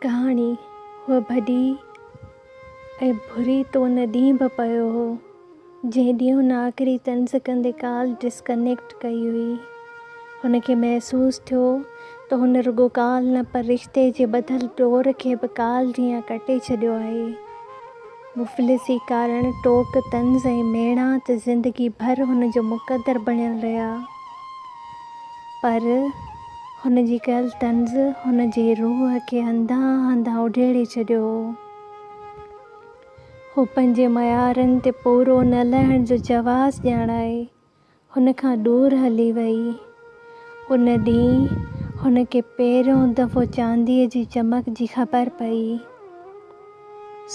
ڪهاڻي، هوء ڀڏي ۽ ڀري ته ان ڏينهن به پيو هو، جنهن ڏينهن هن آخري طنز ڪندي ڪال ڊسڪنيڪٽ ڪئي هئي. هن کي محسوس ٿيو ته هن رڳو ڪال نه پر رشتي جي ٻڌل ڏور کي به ڪال جيان ڪٽي ڇڏيو آهي. مفلسي ڪارڻ ٽوڪ، طنز ۽ ميڻا ته زندگي ڀر هن جو مقدر بڻيل رهيا. پر هن جي ڪيل طنز هن جي روح کي هنڌان هنڌان اڊيڙي ڇڏيو هو. هو پنهنجي معيارن تي پورو نه لهڻ جو جواز ڄاڻائي هن کان ڏور هلي وئي. ان ڏينهن هن کي پهريون دفعو چانديء جي چمڪ جي خبر پئي.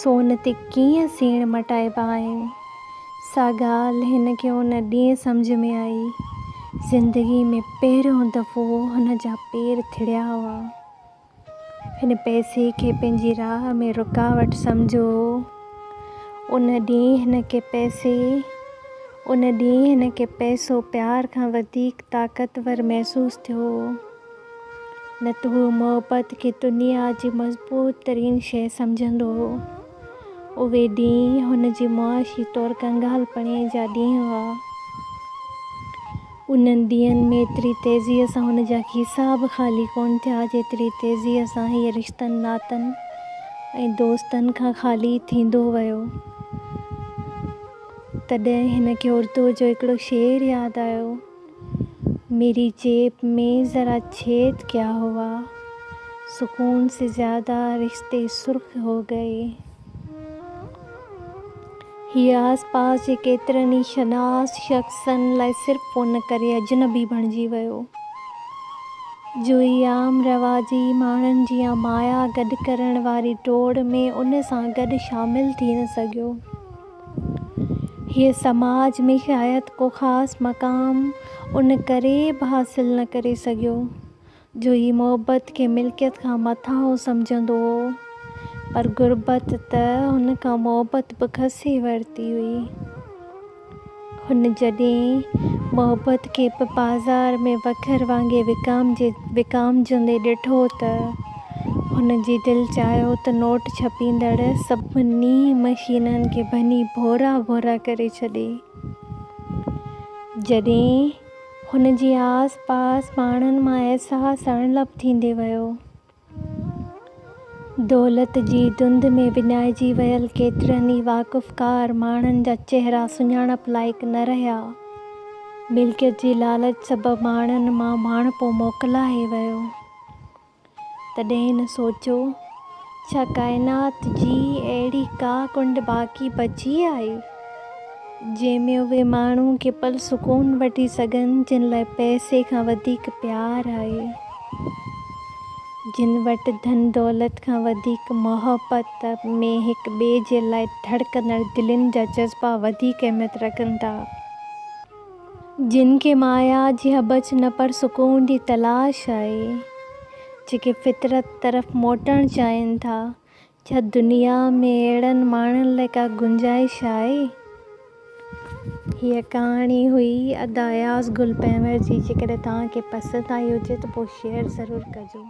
سون تي ڪيئن سيڻ مٽائبا آهن، سا ڳالهه هن کي ان ڏينهن سمجهه ۾ آئي. زندگي ۾ پهريون دفعو هن جا پير ٿڙيا هئا. هن پئسي کي پنهنجي راهه ۾ رڪاوٽ سمجهيو هو. ان ڏينهن هن کي پئسي ان ڏينهن هن کي پئسو پيار کان وڌيڪ طاقتور محسوس ٿيو هو. نه ته هو محبت کي دنيا جي مضبوط ترين شيء سمجهندو هو. اهي ڏينهن هن جي معاشي طور ڪنگالپڻي جا ڏينهن هئا. انهن ڏينهن ۾ ايتري تيزيء سان هن جا کيسا به خالي ڪونه ٿيا، جيتري تيزيء سان هيء رشتن ناتن ۽ دوستن کان خالي ٿيندو ويو. تڏهن هن کي اردوء جو هڪڙو شعر ياد آيو. ميري جيب مين ذرا ڇيد ڪيا هوا، سڪون سي زياده رشتي سرخ هو گئي. هيء آس پاس جي ڪيترن ئي شناس شخصن لاء صرف ان ڪري اجنبي بڻجي ويو، جو هي عام رواجي ماڻهن جيان مايا گڏ ڪرڻ واري ڊوڙ ۾ ان سان گڏ شامل ٿي نه سگهيو. هيء سماج ۾ شايد ڪو خاص مقام ان ڪري به حاصل نه ڪري سگهيو، جو هي محبت کي ملڪيت کان مٿانهون سمجهندو هو، پر غربت ته هن کان محبت به کسي ورتي هئي. هن جڏهن محبت کي به بازار ۾ وکر وانگي وڪامجندي ڏٺو ته هن جي دل چاهيو ته نوٽ ڇپيندڙ سڀني مشينن کي ڀڃي ڀورا ڀورا ڪري ڇڏي. جڏهن هن جي آس پاس ماڻهن مان احساس اڻلڀ ٿيندي ويو. دولت جي ڌنڌ ۾ وڃائجي ويل ڪيترن ئي واقفڪار ماڻهن جا چهرا سڃاڻپ لائق نه رهيا. ملڪيت جي لالچ سبب ماڻهن مان ماڻهپو موڪلائي ويو. تڏهن هن سوچيو، ڇا ڪائنات جي اهڙي ڪا ڪنڊ باقي بچي آهي، جنهن ۾ اهي ماڻهو ڪي پل سڪون وٺي سگهن، جن لاء پئسي کان وڌيڪ پيار آهي. جن وٽ ڌن دولت کان وڌيڪ محبت ۾ هڪ ٻئي جي لاء ڌڙڪندڙ دلين جا جذبا وڌيڪ اهميت رکن ٿا. جن کي مايا جي هٻڇ نه پر سڪون جي تلاش آهي. جيڪي فطرت طرف موٽڻ چاهين ٿا. ڇا دنيا ۾ اهڙن ماڻهن لاء ڪا گنجائش آهي؟ هيء ڪهاڻي هئي ادا اياز گل پنهور جي جيڪڏهن توهان کي پسند آئي هجي ته پوء شيئر ضرور ڪجو.